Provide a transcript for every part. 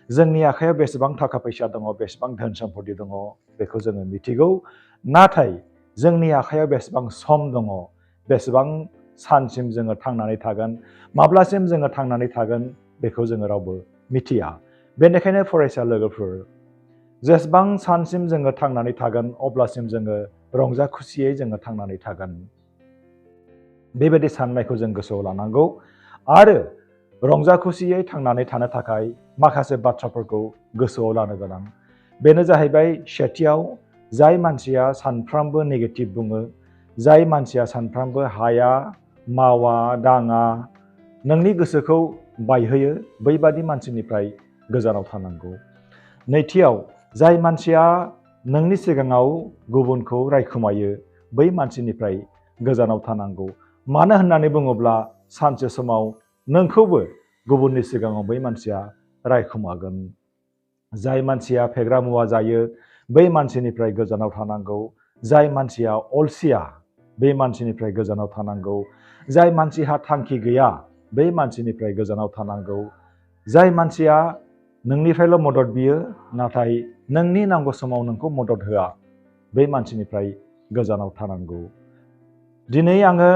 जोंनि आखायाव बेसेबां थाखा फैसा दङ, बेसेबां धोन सम्पति दङ बेखौ जोङो मिथिगौ। नाथाय जोंनि आखायाव बेसेबां सम दङ, बेसेबां सानसिम जोङो थांनानै थागोन, माब्लासिम जोङो थांनानै थागोन बेखौ जोङो रावबो मिथिया। बेनिखायनो फरायसा लोगोफोर, जेसेबां सानसिम जोङो थांनानै थागोन अब्लासिम जोङो रंजा खुसियै जोङो थांनानै थागोन। बेबायदि साननायखौ जों गोसोआव लानांगौ आरो रंजा खुसियै थांनानै थानो थाखाय माखासे बाथ्राफोरखौ गोसोआव लानो गोनां। बेनो जाहैबाय सेथियाव, जाय मानसिया सानफ्रामबो नेगेटिभ बुङो, जाय मानसिया सानफ्रामबो हाया, मावा दाङा, नोंनि गोसोखौ बायहोयो, बैबादि मानसिनिफ्राय गोजानाव थानांगौ। नैथियाव, जाय मानसिया नोंनि सिगाङाव गुबुनखौ रायखुमायो, बै मानसिनिफ्राय गोजानाव थानांगौ। मानो होननानै बुङोब्ला सानसे समाव नोंखौबो गुबुननि सिगाङाव बै मानसिया रायखुमागोन। जाय मानसिया फेग्रा मुवा जायो, बै मानसिनिफ्राय गोजानाव थानांगौ। जाय मानसिया अलसिया, बे मानसिनिफ्राय गोजानाव थानांगौ। जाय मानसिहा थांखि गैया, बै मानसिनिफ्राय गोजानाव थानांगौ। जाय मानसिया नोंनिफ्रायल' मदद बियो, नाथाय नोंनि नांगौ समाव नोंखौ मदद होआ, बै मानसिनिफ्राय गोजानाव थानांगौ। दिनै आङो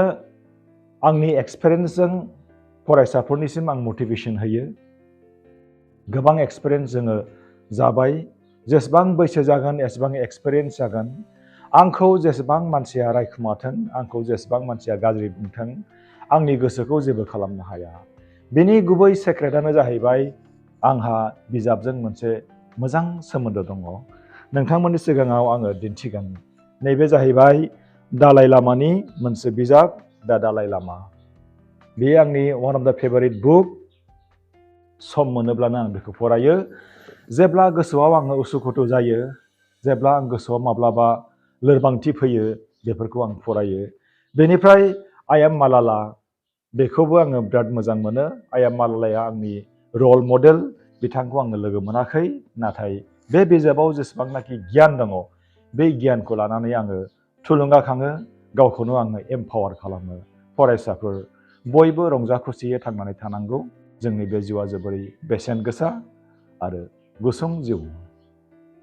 आंनि एक्सपिरियेन्सजों फरायसाफोरनिसिम आं मटिभेसन होयो। गोबां एक्सपिरियेन्स जोङो जाबाय। जेसेबां बैसो जागोन एसेबां एक्सपिरियेन्स जागोन। आंखौ जेसेबां मानसिया रायखुमाथों, आंखौ जेसेबां मानसिया गाज्रि बुंथों, आंनि गोसोखौ जेबो खालामनो हाया। बेनि गुबै सेक्रेटानो जाहैबाय आंहा बिजाबजों मोनसे मोजां सोमोन्दो दङ। नोंथांमोननि सिगाङाव आङो दिन्थिगोन। नैबे जाहैबाय दालाइ लामानि मोनसे बिजाब, दा दालाइ लामा। बेयो आंनि वान अफ द फेभारिट बुक। सम मोनोब्लानो आं बेखौ फरायो। जेब्ला गोसोआव आङो उसुखुथु जायो, जेब्ला आं गोसोआव माब्लाबा लोरबांथि फैयो, बेफोरखौ आं फरायो। बेनिफ्राय आइ एम मालाला, बेखौबो आङो बिराद मोजां मोनो। आइ एम मालालाया आंनि रल मडेल। बिथांखौ आङो लोगो मोनाखै, नाथाय बे बिजाबाव जेसेबांनाखि गियान दङ, बे गियानखौ लानानै आङो थुलुंगाखाङो, गावखौनो आङो एम्पावार खालामो। फरायसाफोर, बयबो रंजा खुसियै थांनानै थानांगौ। जोंनि बे जिउआ जोबोरै बेसेन गोसा आरो गुसुं जिउ।